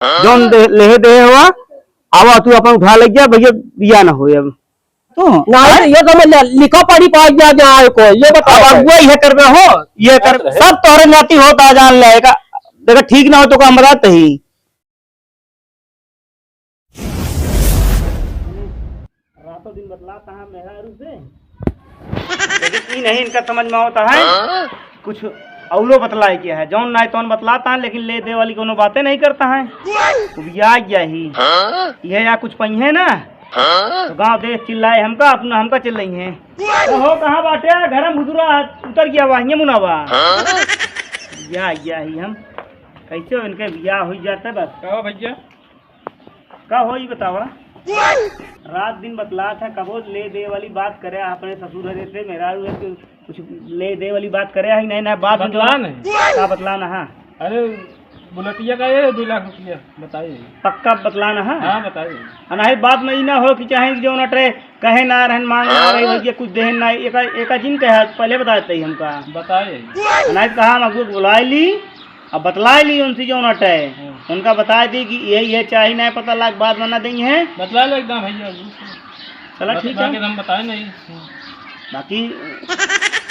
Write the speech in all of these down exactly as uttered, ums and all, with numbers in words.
जौन दे, लेहे देहे हुआ, आवा तू अपन उठा ले जा भैया, बिया ना होए अब। तो ना, हैं? ये समझ ले, लिखा पढ़ी पाई जा, जा आए को, ये बताओ अब भाई। अगुआ इहे करबे हो, ये कर, बात रहे। सब तोहरे नाती होता जान ले, का, देखा ठीक ना हो तो का हम बताते ही। रातों दिन बतलाता है मेहरारू से, लेकिन ई नहीं इनका समझ में होता है। हाँ? कुछ औलो बतलाए किया है, जौन नाय तौन बतलाता है, लेकिन ले दे वाली कोनो बातें नहीं करता है। उबिया गया ही। हाँ? यह या कुछ पहिए ना, हाँ? तो गांव देश चिल्लाए हमका, अपना हमका चिल्लाई है। तो हो कहाँ बाटे? घर में भुतुरा उतर गया, वहीं मुनावा। हाँ? या, या ही हम कैसे हो, इनके बियाह हो जाते बस। का हो भैया? का हो, ई बतावा। रात दिन बतलात है, कबो ले दे वाली बात करे अपने ससुर हरे से, मेहरारू है, कुछ ले दे वाली बात करे है कि नहीं, ना बात बतला नहीं। का बतलाना है? अरे, बुलेटिया का ये दो लाख रुपया बताइए। पक्का बतलाना है? हाँ, बताइए। आ नहीं, बात में ई ना हो कि चाहे कि जो ना ट्रे कहे ना रहन, मांग ना रही भैया, कुछ देहन ना, एका, एका जिन कहे, पहले बताते ही हमका। बताइए। आ नहीं, कहा हम अगुआ बुलाए ली, अब बतलाए ली उनसे जो ना ट्रे, हाँ। उनका बताए दी कि ये, ये चाही ना, पता लाग बाद में ना देंगे हैं। बतला लो एकदम भैया। चला बत-, ठीक है। बाकी हम बताए नहीं। बाकी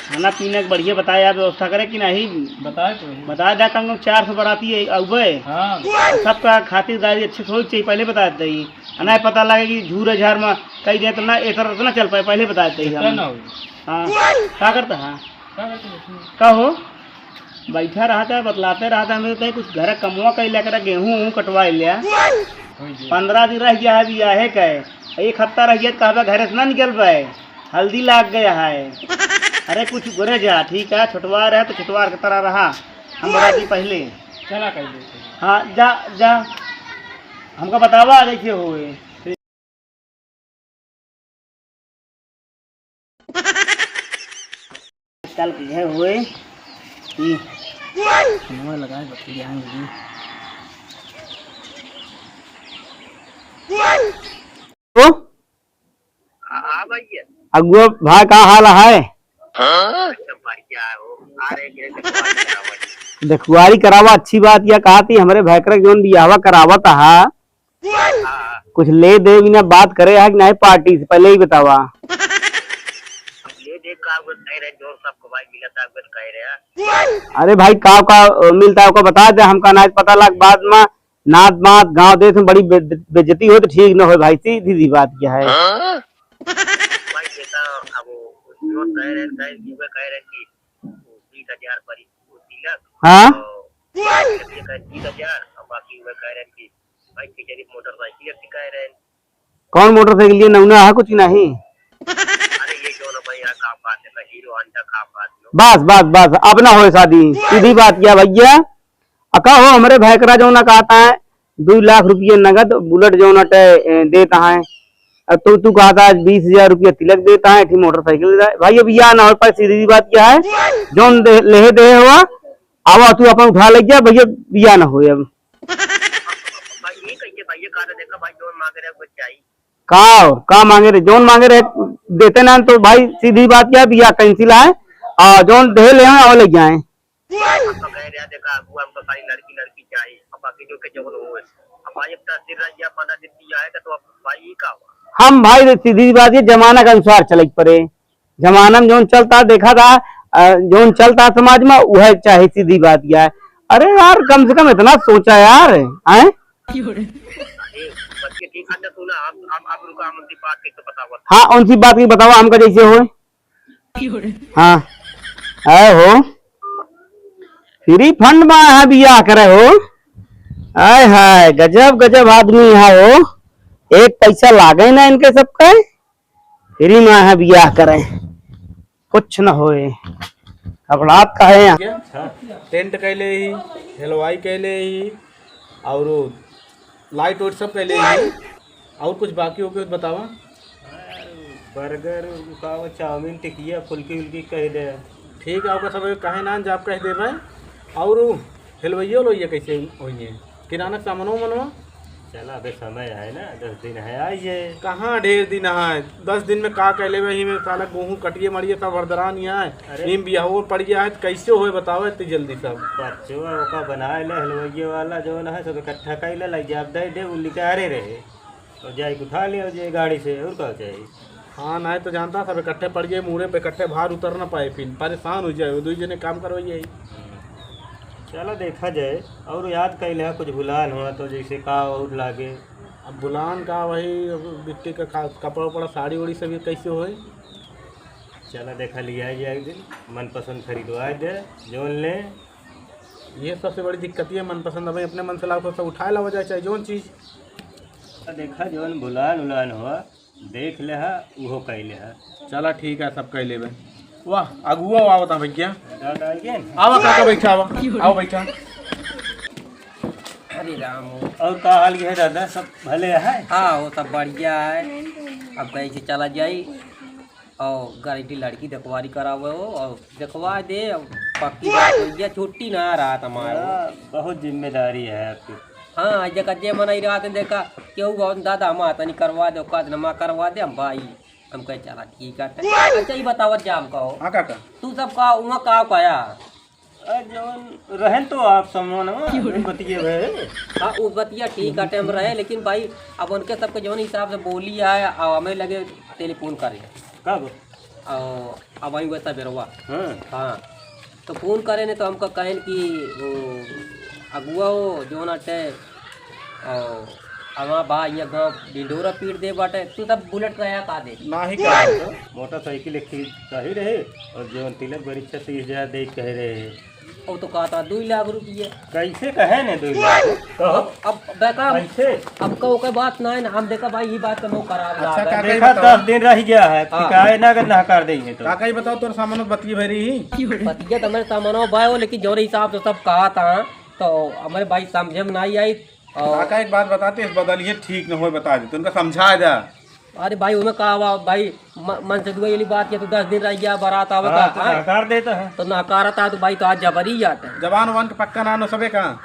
खाना पीना के बढ़िया बताए यार, व्यवस्था करे कि नहीं? बताए तो है। बताए दा, कम से कम चार सौ बराती है, अउबे। हाँ। सबका खातिरदारी अच्छे से होई के चाहिए, पहले बताए देते ही। आ ना पता लगे कि झूरे झार में कई दे तो ना, इतना, इतना चल पाए, पहले बताए देते ही इतना हम। ना हो। हाँ। का करता है? का करते हैं? का हो? बैठा रहता है, बतलाते रहता है, हमें तो कुछ घर कमवा कई लेकर गेहूं वहूं कटवा लिया। हाँ जी। पन्द्रह दिन रह गया है बियाहे का, एक हफ्ता रह गया तो कहबे घरे से ना निकल पाए। हल्दी लाग गया है। अरे कुछ गोरे जा, ठीक है, छोटवार है तो छोटवार के तरह रहा। हम बता दी पहले। चला कर देते हैं। हाँ, जा, जा। हमका बतावा कैसे होए। आजकल के यह होए कि फोनवा लगाए बतियाएंगे। ओ? हाँ, हाँ भैया। अगुआ भाई, का हाल है? हाँ? अच्छा, बढ़िया है वो। आ रहे हैं, देखुआरी करावा। देखुआरी करावा, अच्छी बात। या कहा थी, हमरे भैकरा के जौन बियाहवा करावत हा, हाँ। कुछ ले दे बिना बात करे हा कि नहीं पार्टी से, पहले ही बतावा। हम ले दे का, वो कह रहे, जौन सबको भाई मिला था, वो कह रहे हैं। अरे भाई, का, का, अ, मिलता है, ओका बता दे, हमका ना पता लग बाद में। नात बात गाँव देश में बड़ी बे-, बेइज्जती होई तो ठीक न होई भाई, सीधी सी बात क्या है। हाँ? भाई देखा, अब वो जो कह रहे हैं, कह रहे हैं कि वो तीस हजार परी, वो तिलक, हाँ? और ये कह तीस हजार, और बाकी वो कह रहे हैं कि भाई खिचड़ी मोटरसाइकिल की कह रहे हैं। कौन मोटरसाइकिल लिए, नौना है कुछ नहीं? अरे ये जो ना भाई, यहाँ का बात है ना, हीरो होंडा का बात है। बस, बस, बस, अब ना होए शादी, सीधी बात क्या भैया। अका हो, हमरे भैकरा जौना कहता है, दो लाख रुपये नगद, बुलेट जौना टे, ए, देता है। अब तू, तू कहता है, बीस हजार रुपये तिलक देता है, ठीक मोटरसाइकिल देता है। भाई, अब या ना हो पाए, सीधी सी बात क्या है, जौन दे, लेहे दे हुआ, आवा तू अपन उठा ले जा, भैया, बिया ना होए अब। भाई, ये कहिए, भाई, ये कहा था, देखा, भाई, जौन मांगे रहे, वो चाहिए। का, का मांगे रहे, जौन मांगे रहे, देते ना, तो भाई, सीधी बात क्या है, बिया cancel है, आ, जौन दे ले आए, और ले जाए। अब तो कह रहा, देखा, अगुआ, हमको खाली लड़की, लड़की चाहिए। अब बाकी जो के जवन हो, अब भाई, अब दस दिन रह गया, पन्द्रह दिन की आएगा, तो अब भाई, ये का हुआ? हम भाई, सीधी बात, ये जमाना के अनुसार चले के पड़े। जमाना में जौन चलता, देखा था, अ, जौन चलता समाज में, वह चाहे, सीधी बात क्या है। अरे यार, कम से कम इतना सोचा यार, हैं? अरे, बच्चे ठीक है, तो सुना, आप, आप, आप रुका, हम उनकी बात कैसे बतावा? हाँ, उनकी बात की बतावा, हमका जैसे होए। हाँ, आए हो, फ्री फंड में यहाँ बियाह करे हो। आय हाय, गजब गजब आदमी यहाँ हो, एक पैसा लागे ना इनके सबके, फ्री में यहाँ बियाह करे, कुछ न होए। अब रात का है यहाँ। टेंट कैले ही, हलवाई कैले ही, और लाइट वाइट सब कैले ही। और कुछ बाकी हो के बतावा। बर्गर, का, चाउमीन, टिकिया, फुल्की उल्की कह दे। ठीक है, ओकर सब कहे ना, जब कह देबे। और हलवइयो लोइया कैसे होइए? किराना के सामानो मनवा? चला, अबे समय है ना, दस दिन है, आइए। कहाँ ढेर दिन है? दस दिन में का कइ लेबे? ही में साला गेहूँ कटिए मरिए, सब हरदरान ही है। अरे। नीम बियाहो पड़ गया है, तो कैसे होए बताओ इतनी जल्दी सब? बच्चों का बनाए ले, हलवाइये वाला जौन है, सब इकट्ठा कइ ले, लग जाब दे दे, उ निकारे रहे। और जाए के उठा ले, और जे गाड़ी से, और का चाहिए? हाँ, नहीं तो जानता, सब इकट्ठे पड़ गए, मूड़े पे इकट्ठे भार उतर ना पाए, फिर परेशान हो जाए, वो दो जने काम करवाइए। चला देखा जाए, और याद कइ ले, कुछ भुलान हुआ तो जैसे का और लागे। अब भुलान का वही अब बिट्टी का खा-, कपड़ा उपड़ा, साड़ी उड़ी सब ये कैसे होए? चला देखा लिया जाए एक दिन, मनपसंद खरीदवा दे, जौन ले। ये सबसे बड़ी दिक्कत ये, मनपसंद अब अपने मन से लाओ, सब उठाए लावा जाए, चाहे जौन चीज। चला देखा जौन भुलान उलान हुआ, देख ले हा, उहो कइ ले हा। चला ठीक है, सब कइ लेबे। वाह, अगुआ आवत है भैया। दादा आ गए ना? आवा काका, बैठा, आवा। आओ बैठा। अरे राम हो। और का हाल है दादा, सब भले है? हाँ, वो सब बढ़िया है। अब कहीं से चला जाई और गारंटी लड़की देखवारी करावे हो और देखवा दे, अब पक्की बात हो गया, छुट्टी ना रहा हमारा। हाँ, बहुत जिम्मेदारी है आपकी। हाँ, जेका जे मनई रहत है, देखा, केहू कहत, "दादा, हमार तनी करवा दे," कहत, "नमा करवा दे, हम भाई।" हम कहे, "चला, ठीक है।" अच्छा, ये बतावत जा, हम कहो। हाँ, काका। तू सब का, उहाँ का पाया? आ, जौन रहन तो आप समूह में, बतिये भए। हाँ, उ बतिया ठीक है, टाइम रहे, लेकिन भाई, अब उनके सबके जौन हिसाब से बोली आए, अब हमें लगे टेलीफोन करे। कब? और अब आई हुआ सवेरवा। हाँ। हाँ। तो फोन करे ने तो हमका कहन कि वो अगुआ हो जौन अटे, और हमार बा यहाँ गाँव ढिंढोरा पीट दे बाटे, तू तब बुलेट का का दे? नाही का है तो? मोटरसाइकिल एक खरीद कही रहे और जौन तिलक बड़ी अच्छा तीस हजार दे कहे रहे। वो तो कहता दुई लाख रुपये। कैसे कहे ने दुई लाख? कहो। अब बेका, कैसे? अब का ओकर बात ना है ना, हम देखा भाई, ये बात तो बहुत खराब अच्छा, लाग है। काका, ये देखा, बताओ। दस दिन रह गया है, हाँ। ठिकाए ना अगर नहकार देंगे तो। काका, ये बताओ, तोर सामान बतिये भरी ही? बतिया तो मेरे सामानो भाई हो, लेकिन जौन हिसाब से सब कहा था, तो हमारे भाई समझे में नहीं आई। और काका, एक बात बताते, इस बदलिए ठीक न होए, बता दे, तो उनका समझा जा। अरे भाई, उन्हें कहा हुआ भाई, म-, मन से दुआ वाली बात किया, तो दस दिन रह गया, बारात आवे हाँ, का, तो हाँ? नकार देता है। तो नकारता है, तो भाई, तो आज जबरी जाता है। जबान उबान के पक्का ना नो सबे का?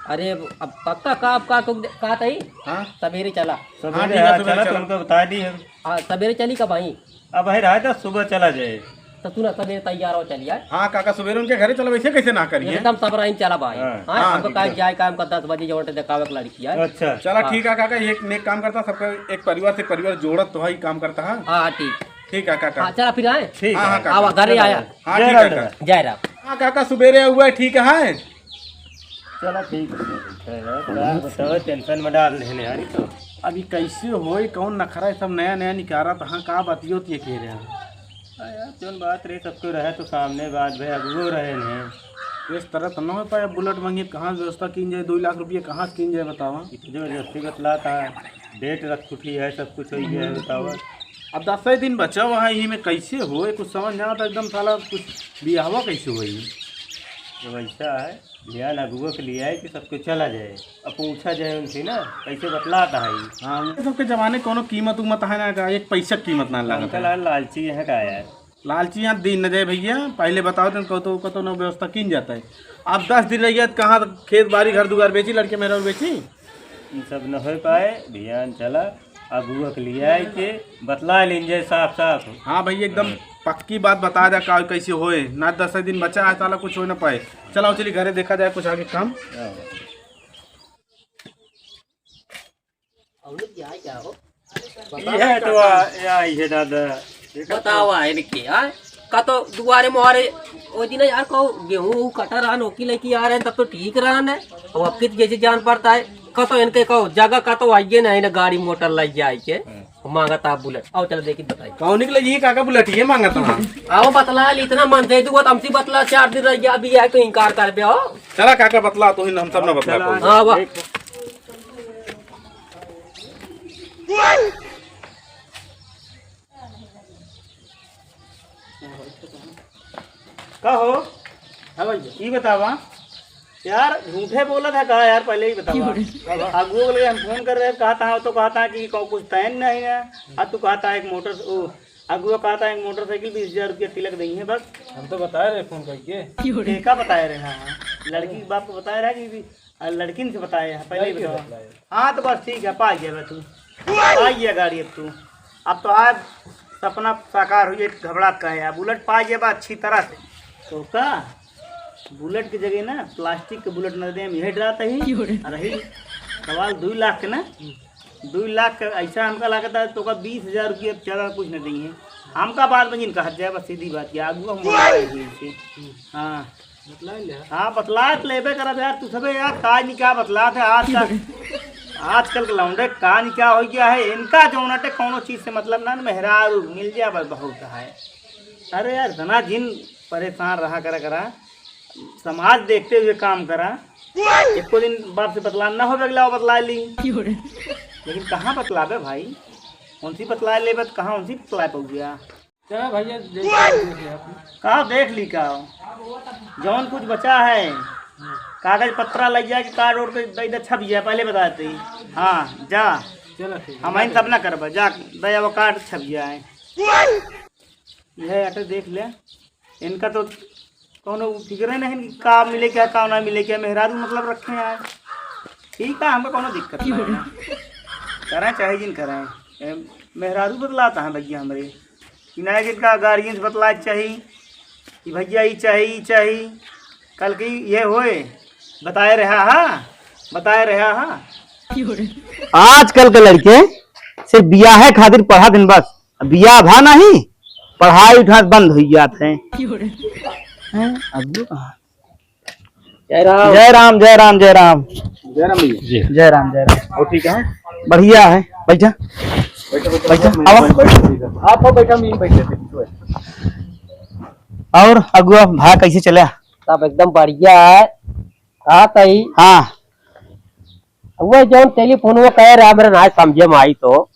अरे, अब पक्का का, अब का, का, का तई? हाँ? सवेरे चला। सवेरे हाँ, ठीक है, हाँ, सवेरे चला, चला। तुमको बता दी हम। हाँ, सवेरे चली का भाई? अब भाई, रहा था, सुबह चला जाए। तो सुना, सवेरे तैयार हो, चली आए। हाँ काका, सवेरे उनके घरे चलो, वैसे कैसे ना करिए? एकदम सब रही चला भाई। हाँ। हाँ, हाँ, हमको ठीक काहे है। जाए काम का दस बजे जौन देखावे के लड़की है। अच्छा। चला हाँ। ठीक है काका, एक नेक काम करता, सबका एक परिवार से परिवार जोड़त तो है, काम करता है। हाँ, हाँ, ठीक। ठीक है काका। हाँ, चला फिर आए। ठीक हाँ, है। हाँ, काका। आवा, घरे चला आया। भाई। हाँ, जय ठीक है राम काका। दादा। जय राम। हाँ काका, सवेरे हुआ है, ठीक है। चला ठीक है, ठीक है, बताओ, टेंशन में डाल देने यार, तो। अभी कैसे होई, कौन नखरा है, सब नया नया निकारा, तो हाँ, का बतियो ये कह रहे हैं। हाँ यार, जौन बात रहे, सबको रहे तो सामने बात भाई, अगुओ रहे ने। इस तरह तो न हो पाए, बुलेट मंगी, कहाँ से व्यवस्था कीन जाए, दो लाख रुपये कहाँ से कीन जाए, बतावा। ये तो जबरदस्ती बतलाता है, डेट रख उठी है, सब कुछ हो गया है, बतावा। अब दस ही दिन बचा हुआ है, यही में कैसे होए, कुछ समझ ना आता, एकदम साला कुछ बियाहवा कैसे होई? तो वैसा है, ध्यान अगुआ के लिए है कि सबके चला जाए, अब पूछा जाए उनसे ना, कैसे बतलाता है ये। हाँ, उनके सबके जमाने कोनो कीमत उमत है ना का, एक पैसा कीमत ना लगता अंकल है। यार लालची है का यार? लालची यहाँ दिन न जाए भैया, पहले बताओ तुम कतो कतो न व्यवस्था कीन जाता है। अब दस दिन रह गया तो कहाँ खेत बाड़ी घर दुआर बेची, लड़के मेहरा बेची? ये सब न हो पाए, ध्यान चला, अगुआ के लिए आए के बतला लीन जाए साफ साफ। हाँ भैया, एकदम हाँ। पक्की बात बता दे, का कैसे होए ना, दस दिन बचा है, साला कुछ हो ना पाए। चलाओ, चलिए घरे देखा जाए कुछ आगे काम। हाँ। अउर क्या, क्या हो? ये तो आ, या, ये दादा। बतावा इनके, हाँ? का तो दुआरे मुहारे, ओ दिन यार, को गेहूं कटा रहन, ओकी लेके आ रहे हैं, तब तो ठीक रहन है। अब आपके तो जैसे जान पड़ता है, का तो इनके को जगह का तो आइए ना, इन्हें गाड़ी मोटर लाई जाए के। हाँ। मांगत आप बुलेट। आओ, चलो, देखी, बताई। कौन निकले जी, काका बुलेट ये मांगत है? आओ, बतला ली, इतना मन दे दूंगा, तो हमसे बतला, चार दिन रह गया, अभी आए तो इनकार कर दे, हो। चला, काका, बतला, तो ही हम सब ना बतला चला। पाऊंगा। हाँ, वाह। का हो? हाँ भैया। ई बतावा, यार, झूठे बोलत है का यार, पहले ही बतावा। क्यों रे? अब अगुआ बोले, हम फोन कर रहे हैं, कहता है, तो कहता है कि कहूँ कुछ तैन नहीं है, अब तू कहता है एक मोटर, ओ, अगुआ कहता है एक मोटरसाइकिल बीस हजार रुपया तिलक देंगे बस। हम तो बताए रहे फोन करके। क्यों रे? का बताए रहे? हाँ, हाँ। लड़की के बाप को बताए रहे कि भी अरे लड़किन से बताए है, पहले ही बताओ। हाँ तो बस ठीक है, पाई जाबा तू, पाई जाबा गाड़ी अब तू। अब तो आज सपना साकार हुई, घबरात का है, अब बुलेट पाई जाबा अच्छी तरह से। तो का बुलेट के जगह ना प्लास्टिक के बुलेट न दे, हम यही डरात ही। क्यों रे? अरे ही सवाल दुई लाख के ना, दुई लाख के ऐसा हमका लागत है तो का बीस हजार रुपया ज्यादा कुछ न देंगे। हमका बाद में जिन कहत जाए, बस सीधी बात, या आगू हम बोल रहे हैं इनसे। हाँ। बतला ले। हाँ, बतला तो लेबे करत यार, तू सबे यार, का नहीं का बतलात है आजकल। आजकल के लौंडे का नहीं का हो गया है, इनका जौन अटे कौनो चीज से मतलब ना, मेहरारू मिल जाए बस बहुत है। अरे यार, इतना जिन परेशान रहा करा करा, समाज देखते हुए काम करा। एको दिन बाप से बतला ना हो, अगला बतला ली। लेकिन कहाँ बतलाबे भाई, कौन सी बतला लेबे तो कहाँ, कौन सी बतला पउबे? चला भैया, देख, देख लिया आपने। का देख ली का? जौन कुछ बचा है, कागज पत्रा लग जाए कि कार्ड ओर्ड के दे दे, छप जाए, पहले बता देते ही। हाँ, जा। चलो ठीक है, हम आइन तब ना करबा, जा, दे अब कार्ड छप जाए। यह अटे देख ले, इनका तो कौनो फिक्रे नहीं कि का मिले क्या, का ना मिले क्या, मेहरारू मतलब रखे हैं। ठीक है, हमका कौनो दिक्कत नहीं है, करें चाहे जिन करें, ए, मेहरारू बतलाता है भैया हमरे। कि ना कि का गार्जियन से बतलाए के चाही कि भैया ई चाही, ई चाही। कल की ये होए, बताए रहा हा, बताए रहा हा। आजकल के लड़के सिर्फ बियाहे खातिर पढ़त हैं बस। अब बियाह भा नहीं, पढ़ाई उठास बंद हुई जात है। हैं? अब जो कहा। जय राम। जय राम, जय राम, जय राम। जय राम भैया। जय राम, जय राम। और ठीक है? बढ़िया है। बैठा। बैठा, बैठा। बैठा। आवा। आप हो, बैठा, मैं बैठ लेते हैं। और अगुआ भा कैसे चला? सब एकदम बढ़िया है। का तई? हाँ। वो जौन टेलीफोन वो कहे रहा, मेरे ना समझे में आई तो।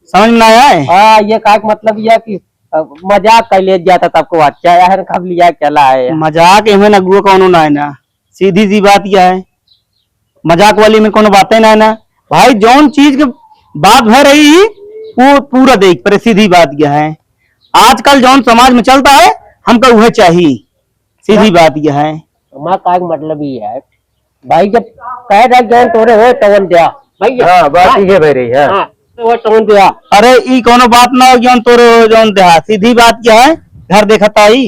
समझ में ना आए? हाँ, ये का मतलब यह कि, अ, मजाक कर ले जाता तब को अच्छा यार, कब लिया चला है। मजाक एमे ना गुआ कौनो ना है ना, सीधी सी बात यह है, मजाक वाली में कौनो बातें ना है ना। भाई, जौन चीज के बात भर रही ही, वो पूरा देख पर, सीधी बात यह है। आजकल जौन समाज में चलता है, हमका वह चाहिए, सीधी बात यह है। हमारा का मतलब ये है, भाई, जब कह रहा जौन तोरे हो तवन द्या। भाई, हाँ, बात हाँ। ये भाई रही है। हाँ, तो वो तवन द्या। अरे, ई कौनो बात ना हो, जौन तोरे हो, जौन द्या। सीधी बात क्या है, घर देखत आई,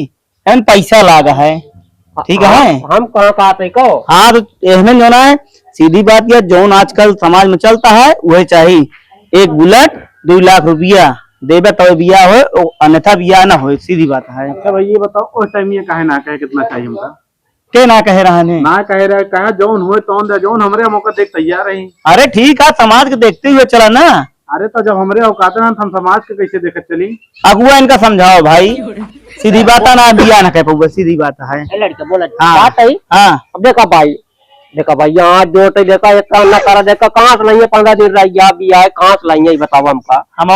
एन पैसा लागा है, ठीक है? हम, हम कहाँ कहा थे को? हाँ, तो एहमे जौन है, सीधी बात यह, जौन आजकल समाज में चलता है, वही चाही। एक बुलेट, दो लाख रुपया देबे तब बियाह होए, ओ, अन्यथा बियाह ना होए, सीधी बात है। अच्छा भाई, ये बताओ, उस टाइम ये काहे ना कहे, कितना चाहिए हमका? के ना कहे रहन है? ना कहे रहे, कहे जौन होए तौन दे, जौन हमरे मौका देख तैयार रही। अरे ठीक है, समाज के देखते हुए चला ना। अरे तो जब हमरे औकात ना, तो हम समाज के कैसे देखत चली? अगुआ इनका समझाओ भाई, सीधी बात है ना, बियाह ना कह पाऊंगा, सीधी बात है। ए लड़का बोला, हाँ। बात है। हाँ। अब देखा भाई, देखा भाई, यहाँ जो तो देखा, इतना ना करा, देखा, कहाँ से लाइए, पन्द्रह दिन रह गया, बियाह है, कहाँ से लाइए, ये बताओ हमका। हम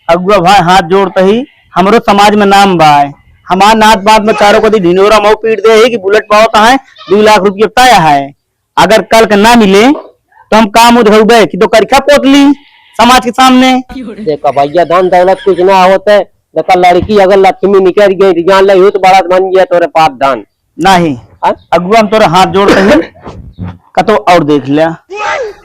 अगुआ भाई हाथ जोड़ते ही, हमरो समाज में नाम बा है। हमार नात बात में चारों कदी ढिंढोरा मऊ पीट दे ही कि बुलेट पावत है, दो लाख रुपये तय है। अगर कल के ना मिले, तो हम काम उधरउबे कि तो करिखा पोत ली समाज के सामने। देखा भैया, धन दौलत कुछ ना होते, देखा लड़की अगर लक्ष्मी निकल गई, तो जान ले, यूं तो बड़ा बन गया तोरे पास धन। नहीं। हाँ? अगुआ, हम तोरे हाथ जोड़ते ही, कतो और देख लिया।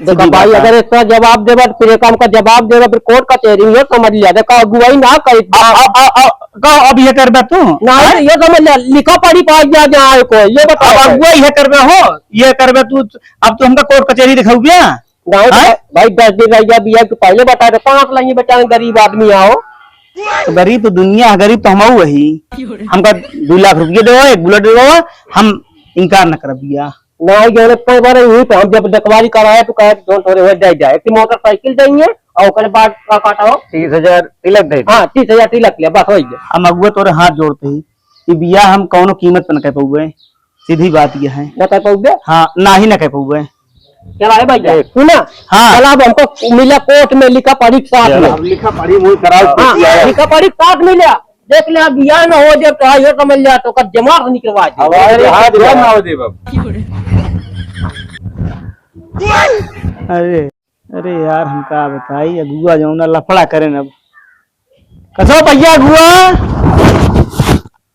देखा सीधी भाई, बात है। अगर इसका जवाब देबा, तो फिर एक काम का जवाब देबा, फिर कोर्ट कचहरी में समझ लिया। देखा, अगुवाई ना करी। अब, अब, अब, अब, कहो, अब ये करबे तू? नहीं, हाँ? तो ये समझ लिया, लिखा पढ़ी पास जा, जा, को, ये बताओ अब भाई। अगुवाई ये करबे हो, ये करबे तू, अब तू हमका कोर्ट कचहरी दिखाऊ बिया? नहीं तो हाँ? भाई, दस दिन रह गया बिया के पहले बता दे, पाँच लाइए बेचारे गरीब आदमी आओ। तो गरीब तो दुनिया है, गरीब तो हम वही। हमका दो लाख रुपये दो, एक बुलेट दो, हम इनकार न करब बिया। नहीं, जो लोग कोई बार हुई तो हम जब डकवारी कराए तो कहे तो थोड़े हो जाए जाए कि मोटरसाइकिल देंगे और ओकरे बाद का काटा हो? तीस हजार तिलक दे दे। हाँ, तीस हजार तिलक लिया, बस हो गया। हम अगुआ तोरे हाथ जोड़ते ही, ये बिया हम कौनो कीमत पे न कह पाऊबे। सीधी बात ये है। ना कह पाउबे? हाँ, ना ही ना कह पाउबे। चला है भैया, ए, सुना? हाँ। चला, अब हमको मिला कोर्ट में लिखा पढ़ी के साथ में। अब लिखा पढ़ी वही कराओ, हाँ, कुछ लिया है। लिखा पढ़ी के साथ मिला। देख ले, अब बियाह न हो जब तो ये समझ लिया तो कर जमा से निकलवा दे। अब आज अरे, हाथ बियाह ना हो दे बाबू। अरे, अरे यार, हम का बताई, अगुआ जौना लफड़ा करे न अब। कसो भैया अगुआ।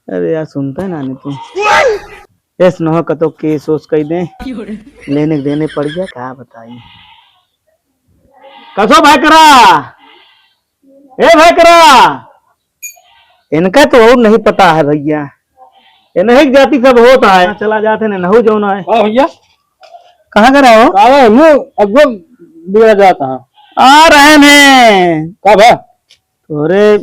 अरे यार, सुनता है ना नहीं तू। ऐस न हो कतो केस ओस कई दे, लेने के देने पड़ गया, का बताई। कसो भैकरा, ए भैकरा, इनका तो और नहीं पता है भैया, ये नहीं जाति सब होता है, चला जाते ने नहु जौना है। वाह भैया, कहाँ का रहो? का है? मुँह अगुआ बिगड़ा जाता है। आ रहे ने। का बा? तोरे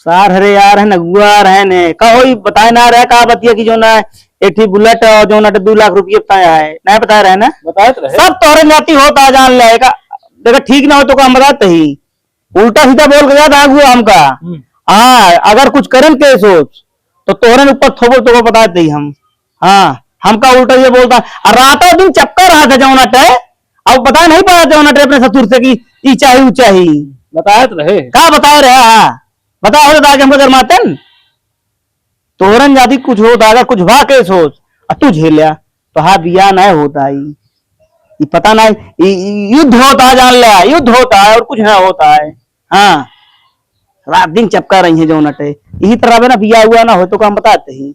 सार हरे यार है, नगुआ रहे ने। का होई, बताए ना रहे, का बतिया की जौना है, एक ठी बुलेट और जौना टे दो लाख रुपये बताया है, नहीं बताए रहे ना? बताए तो रहे। सब तोहरे नाती होता है, जान ले का। देखा, ठीक ना हो तो का हम बताते ही। उल्टा सीधा बोल के गया था अगुआ हमका। हम्म। हाँ, अगर कुछ करन के सोच, तो तोहरे ऊपर थोबो तो बताए दे हम। हाँ, हमका उल्टा ये बोलता, और रातों दिन चपका रहा था जौना टे, अब बता नहीं पाया जौना टे अपने ससुर से कि ई चाही, ऊ चाही। बताए तो रहे। का बताए रहे? हाँ, बताओ तो ताकि हमको गरमातन। तोहरन जाति कुछ होता, अगर कुछ भा के सोच, आ तू झेल्या, तो हाँ, बिया नहीं होता है। ई पता नहीं, ई, ई युद्ध होता है, जान ले, युद्ध होता है और कुछ ना होता है। हाँ, रात दिन चपका रही है जौना टे, यही तरह बे ना बिया हुआ ना हो तो काम बताते ही।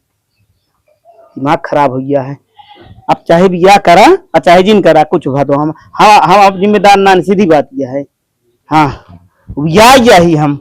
दिमाग खराब हो गया है। अब चाहे बिया करा और चाहे जिन करा, कुछ भा दो हम, हम, हम अब जिम्मेदार ना, सीधी बात यह है। हाँ, या यही हम।